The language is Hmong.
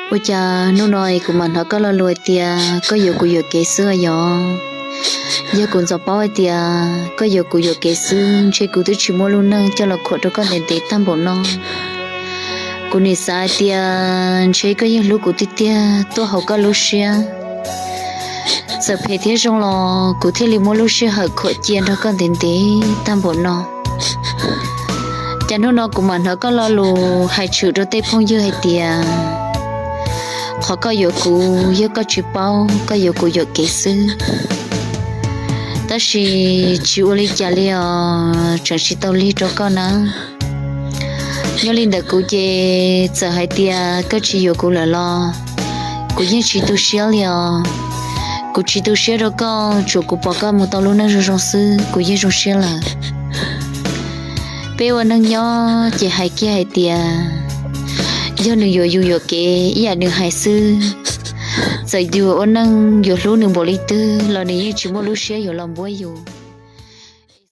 Ua cas hnub no es kuv mam hnov koj lo lus hais tias koj yuav kuv yuam kev xwb yog? Yog kuv ntxov paub hais tias koj yuav kuv yuam kev xwb, ntshe kuv twb tsis muaj lub neej coj los khuam rau koj ntev ntev tag npaum no. Kuv nim xav hais tias ntshe koj yeej hlub kuv tiag tiag tuaj hauv koj lub siab. Txawm phem thiab zoo los kuv thiaj li muaj lub sij hawm khuam cia nrog koj ntev ntev tag npaum no. Cas hnub no kuv mam hnov koj lo lus hais tshwm rau tej phooj ywg hais tias qhov koj yuav kuv yog koj tsis paub, koj yuav kuv yuam kev xwb. Tab sis tsis ua li cas li os, tseem tsis tau lig rau koj na. Nyob li ntawm kuv ces txawm hais tias koj tsis yuav kuv lawm los kuv yeej tsis tu siab li os. Kuv tsis tu siab rau koj, tsuas kuv pom koj mus tau lub neej zoo zoo xwb kuv yeej zoo siab lawm. Peb ua neej nyob ces hais kiag hais tias yog nws yuav yus yuam kev ib yam nws hais xwb. Txawm yus ua neej yuav hlub nws npaum li twg los nws yeej tsis muaj lub siab yuav los npuab yus.